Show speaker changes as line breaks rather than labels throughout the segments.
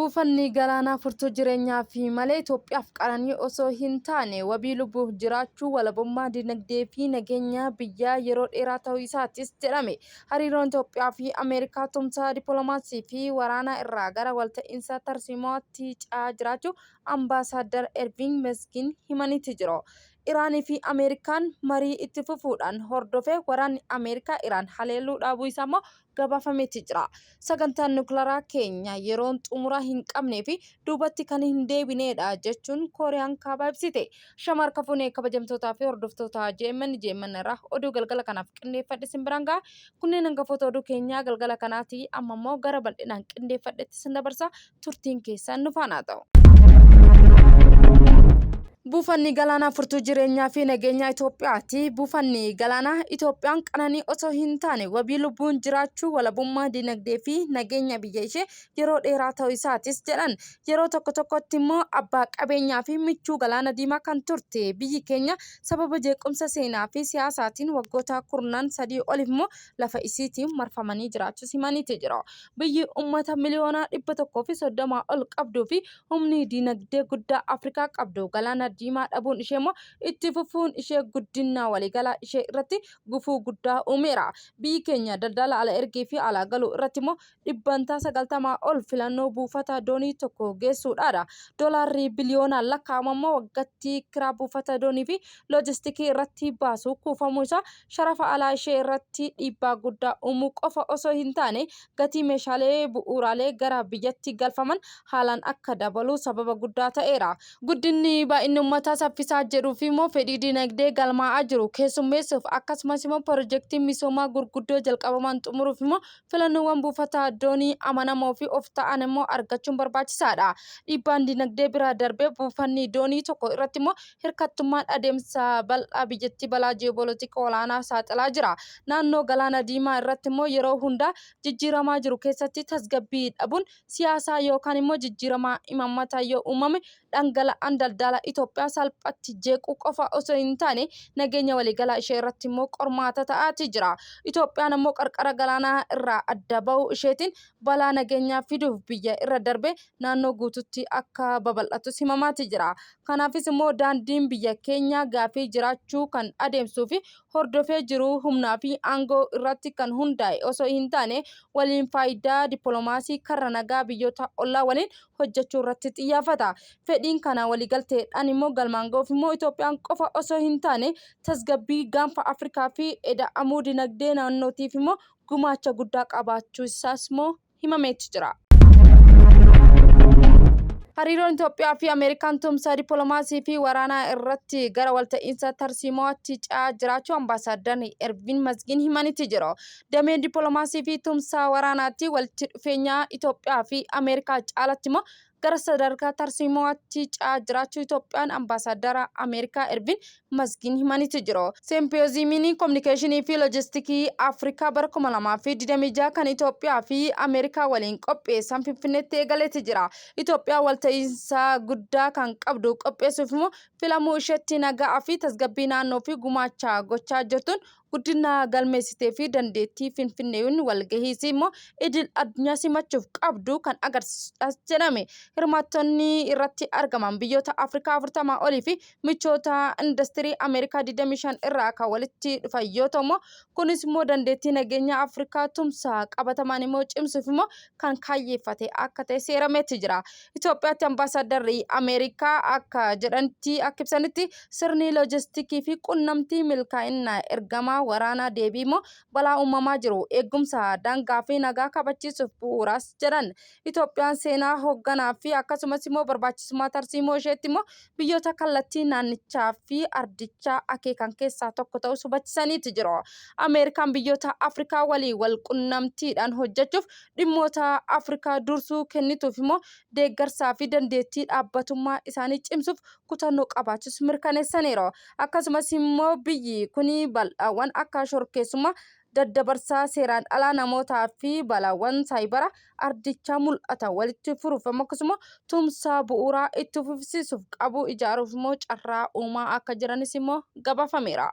Buufanni galaanaa furtuu jireenyaa fi malee Itoophiyaaf qananii osoo hin taane wabii lubbuuf jiraachuu, walabummaa dinagdee fi nageenya biyyaa yeroo dheeraa ta'uu isaatis jedhame. Hariiroon Itoophiyaa fi Ameerikaa tumsa dippiloomaasii fi waraanaa irraa gara walta'iinsa tarsiimootti ce'aa jiraachuu Ambaasaaddar Erviing Mesgiin himaniiti jiru. Iraanii fi Ameerikaan marii itti fufuudhaan hordofee waraanni Ameerikaa Iraan haleeluu dhaabuu isaa immoo gabaafameeti jira. Sagantaan nukilaraa keenya yeroon xumura hin qabnee fi duubatti kan hin deebineedha jechuun Kooriyaan Kaabaa ibsite. Shama harka fuunee kabajamtootaa fi hordoftoota JMN JMN irraa oduu galgala kanaaf qindeeffadhe isin biraan ga'a. Kunneen hangafoota oduu keenyaa galgala kanaati. Amma immoo gara bal'inaan qindeeffadhetti isin dabarsa. Turtiin keessan nu faana haa ta'u. Buufanni galaanaa furtuu jireenyaa fi nageenyaa Itoophiyaati. Buufanni galaanaa Itoophiyaan qananii osoo hin taane wabii lubbuun jiraachuu, walabummaa dinagdee fi nageenya biyya ishee yeroo dheeraa ta'uu isaatis jedhan. Yeroo tokko tokkotti immoo abbaa qabeenyaa fi michuu galaana diimaa kan turte biyyi keenya sababa jeequmsa seenaa fi siyaasaatiin waggoota kurnan sadii oliif immoo lafa isiitiin marfamanii jiraachuus himaniiti jiru. Biyyi uummata miliyoona 130 ol qabduu fi humni diinagdee guddaa Afrikaa qabdu galaana diimaa dhabuun ishee immoo itti fufuun ishee guddinna waliigalaa ishee irratti gufuu guddaa uumeera. Biyyi keenya daldala ala ergii fi alaa galuu irratti immoo dhibbantaa 90 ol filannoo buufata doonii tokko geessuudhaadha. Doolaarri biliyoonaan lakkaa'amu ammoo waggatti kiraa buufata doonii fi loojistikii irratti baasu kuufamuu isaa sharafa alaa ishee irratti dhiibbaa guddaa uumuu qofa osoo hin taane gatii meeshaalee bu'uuraalee gara biyyatti galfaman haalaan akka dabalu sababa guddaa ta'eera. Guddinni baay'inni uummataa saffisaa jedhuu fi immoo fedhii dinagdee galmaa'aa jiru keessummeessuuf akkasumas immoo pirojektiin misoomaa gurguddoo jalqabaman xumuruuf immoo Filannoowwan buufata doonii amanamoo fi of ta'an immoo argachuun barbaachisaadha. Dhiibbaan dinagdee bira darbee buufanni doonii tokko irratti immoo hirkattummaan adeemsa bal'aa biyyattii balaa ji'opolitika olaanaa saaxilaa jira. Naannoo Galaana Diimaa irratti immoo yeroo hundaa jijjiiramaa jiru keessatti tasgabbii dhabuun siyaasaa yookaan immoo jijjiiramaa imaammataa yoo uumame dhangala'aan daldala Itoophiyaa salphatti jeequu qofa osoo hin taane nageenya waliigalaa ishee irratti immoo qormaata ta'aati jira. Itoophiyaan immoo qarqara galaanaa irraa adda ba'uu isheetiin balaa nageenyaa fiduuf biyya irra darbee naannoo guututti akka babal'atus himamaati jira. Kanaafis immoo daandiin biyya keenyaa gaafii jiraachuu kan adeemsuu fi hordofee jiru humnaa fi aangoo irratti kan hundaa'e osoo hin taane waliin faayidaa dippiloomaasii karra nagaa biyyoota ollaa waliin hojjechuu irratti xiyyaafata. Fedhiin kana waliigalteedhaan immoo galmaan ga'uuf immoo Itoophiyaan qofa osoo hin taane tasgabbii gaanfa Afrikaa fi eda'amuu dinagdee naannootiif immoo gumaacha guddaa qabaachuu isaas immoo himameetti jira. Hariiroon Itoophiyaa fi Ameerikaan tumsa dippiloomaasii fi waraanaa irratti gara walta'iinsa tarsiimootti ce'aa jiraachuu Ambaasaaddar Erviin Masgiin himanitti jiru. Dameen dippiloomaasii fi tumsa waraanaatti walitti dhufeenya Itoophiyaa fi Ameerikaa caalatti immoo gara sadarkaa tarsiimootti ce'aa jiraachuu Itoophiyaan Ambaasaaddara Ameerikaa Erviin Masgiin himanitti jiru. Seempiyoozimiin Kominikeeshinii fi Loojistikii Afrikaa bara 2026 kan Itoophiyaa fi Ameerikaa waliin qopheessan Finfinneetti eegaleeti jira. Itoophiyaa walta'iinsa guddaa kan qabdu qopheessuuf immoo filamuu isheetti nagaa fi tasgabbii naannoo fi gumaacha gochaa jirtuun guddina galmeessitee fi dandeettii Finfinneewwan walgahiisii immoo idil addunyaa simachuuf qabdu kan agarsiisudhas jedhame. Hirmaattonni irratti argaman biyyoota Afrikaa 40 olii fi michoota industirii Ameerikaa 25 irraa kan walitti dhufan yoo ta'u immoo kunis immoo dandeettii nageenya Afrikaa tumsa qabatamaan immoo cimsuuf immoo kan kaayyeeffate akka ta'e seerameetti jira. Itoophiyaatti ambaasaaddarri Ameerikaa akka jedhanitti akka ibsanitti sirni loojistikii fi qunnamtii milkaa'ina ergamaa waraanaa deebii immoo balaa uumamaa jiru eegumsa daangaa fi nagaa kabachiisuuf bu'uuraas jedhan. Itoophiyaan seenaa hoogganaa fi akkasumas immoo barbaachisummaa tarsiimoo isheetti immoo biyyoota kallattii naannichaa fi ardichaa akeekan keessaa tokko ta'us hubachisaniiti jiru. Ameerikaan biyyoota Afrikaa waliin wal qunnamtiidhaan hojjechuuf dhimmoota Afrikaa dursuu kennituuf immoo deeggarsaa fi dandeettii dhaabbatummaa isaanii cimsuuf kutannoo qabaachuus mirkaneessaniiru. Akkasumas immoo biyyi kuni bal'aawwan akka shorkeessummaa daddabarsaa seeraan alaa namootaa fi balaawwan saayibara ardichaa mul'atan walitti furuuf akkasuma tumsa bu'uuraa itti fufsiisuuf qabu ijaaruuf immoo carraa uumaa akka jiranis immoo gabaafameera.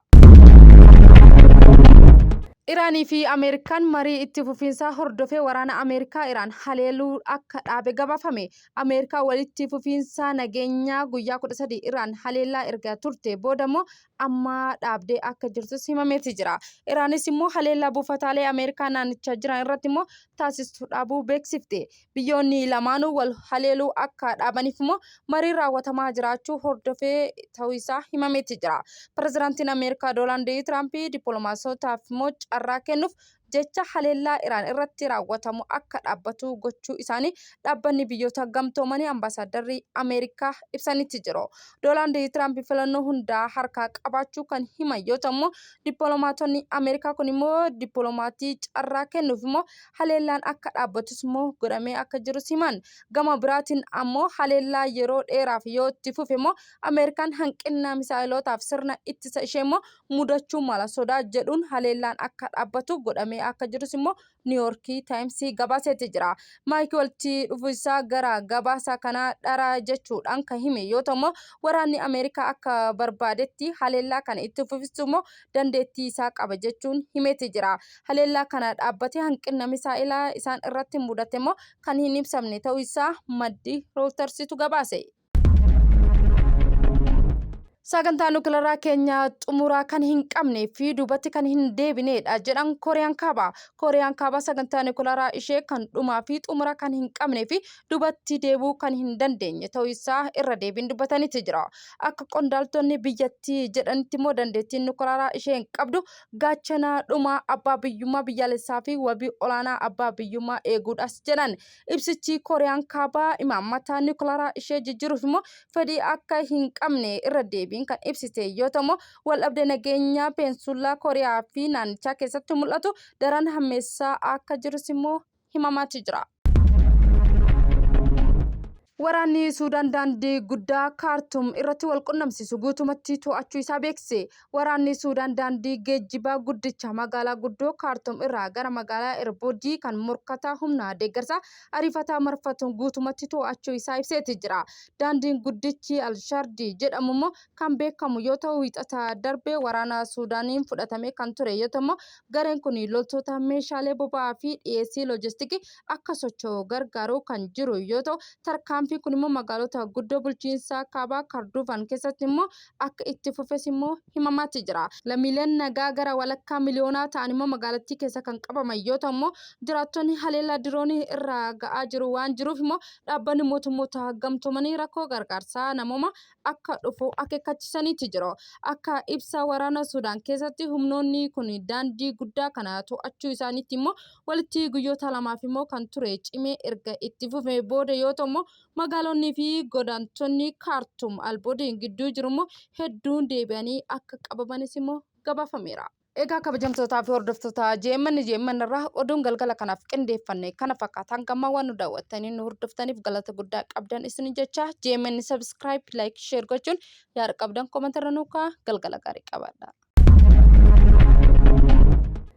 Iraanii fi Ameerikaan marii itti fufiinsaa hordofee waraana Ameerikaa Iraan haleeluu akka dhaabe gabaafame. Ameerikaa walitti fufiinsaa nageenyaa guyyaa 13 Iraan haleellaa erga turte booda immoo amma dhaabdee akka jirtus himameeti jira. Iraanis immoo haleellaa buufataalee Ameerikaa naannichaa jiran irratti immoo taasistu dhaabuu beeksifte. Biyyoonni lamaanuu wal haleeluu akka dhaabaniif immoo mariin raawwatamaa jiraachuu hordofee ta'uu isaa himameeti jira. Pirezidaantiin Ameerikaa Doonaald Tiraamp dippiloomaasootaaf immoo carraa kennuuf jecha haleellaa Iraan irratti raawwatamu akka dhaabbatu gochuu isaanii dhaabbanni biyyoota gamtoomanii ambaasaaddarri Ameerikaa ibsanitti jiru. Doonaald Tiraamp filannoo hundaa harkaa qabaachuu kan himan yoo ta'u immoo dippiloomaatonni Ameerikaa kun immoo dippiloomaattii carraa kennuuf immoo haleellaan akka dhaabbatus immoo godhamee akka jirus himan. Gama biraatiin ammoo haleellaa yeroo dheeraaf yoo itti fufe immoo Ameerikaan hanqina misaa'ilootaaf sirna ittisa ishee immoo mudachuu mala sodaa jedhuun haleellaan akka dhaabbatu godhamee akka jirus immoo Niiwoorkii Taayimsii gabaaseeti jira. Maayikii walitti dhufuu isaa gara gabaasa kanaa dhara jechuudhaan kan hime yoo ta'u immoo waraanni Ameerikaa akka barbaadetti haleellaa kana itti fufisuu immoo dandeettii isaa qaba jechuun himeeti jira. Haleellaa kana dhaabbatee hanqinna misaa'ilaa isaan irratti mudate immoo kan hin ibsamne ta'uu isaa maddi Rooytarsitu gabaase. Sagantaa nukilaraa keenya xumuraa kan hin qabnee fi duubatti kan hin deebineedha jedhan Kooriyaan Kaabaa. Kooriyaan Kaabaa sagantaa nukilaraa ishee kan dhumaa fi xumura kan hin qabnee fi duubatti deebi'uu kan hin dandeenye ta'uu isaa irra deebiin dubbataniiti jira. Akka qondaaltonni biyyattii jedhanitti immoo dandeettiin nukilaraa isheen qabdu gaachana dhumaa abbaa biyyummaa biyyaalessaa fi wabii olaanaa abbaa biyyummaa eeguudhas jedhan. Ibsichi Kooriyaan Kaabaa imaammata niwukilaraa ishee jijjiiruuf immoo fedhii akka hin qabne irra deebiin kan ibsite yoo ta'u waldhabdee nageenyaa peensullaa Kooriyaa fi naannichaa keessatti mul'atu daran hammeessaa akka jirus immoo himamaatti jira. Waraanni Suudaan daandii guddaa Kaartum irratti wal qunnamsiisu guutumatti to'achuu isaa beeksise. Waraanni Suudaan daandii geejjibaa guddicha magaalaa guddoo Kaartum irraa gara magaalaa Erboodii kan morkataa humna deeggarsaa ariifataa marfatuun guutumatti to'achuu isaa ibseeti jira. Daandiin guddichi Alshaardii jedhamu immoo kan beekamu yoo ta'u wiixata darbe waraana Suudaaniin fudhatamee kan ture yoo ta'u gareen kun loltoota meeshaalee boba'aa fi dhiyeessii loojistikii akka socho'u gargaaruu kan jiru yoo ta'u tarkaanfiin kun immoo magaalota guddoo bulchiinsa kaabaa Karduufan keessatti immoo akka itti fufes immoo himamaatti jira. Lammiileen nagaa gara walakkaa miliyoonaa ta'an immoo magaalattii keessa kan qabaman yoo ta'u immoo jiraattonni haleellaa diroonii irraa ga'aa jiru waan jiruuf immoo dhaabbanni mootummoota gamtoomanii rakkoo gargaarsaa namooma akka dhufu akeekkachisaniiti jiru. Akka ibsa waraana Suudaan keessatti humnoonni kun daandii guddaa kana to'achuu isaaniitti immoo walitti guyyoota lamaaf immoo kan ture cimee erga itti fufee booda yoo ta'u immoo magaalonni fi godaantonni Kaartum Alboodiin gidduu jiru immoo hedduun deebi'anii akka qabamanis immoo gabaafameera. Egaa kabajamtootaa fi hordoftoota JMN JMN irraa oduun galgala kanaaf qindeeffanne kana fakkaata. Hanga ammaa waan nu daawwattanii nu hordoftaniif galata guddaa qabdan isin jecha JMN subscribe, like, share gochuun yaada qabdan comment irra nuu kaa'aa. Galgala gaarii qabaadhaa.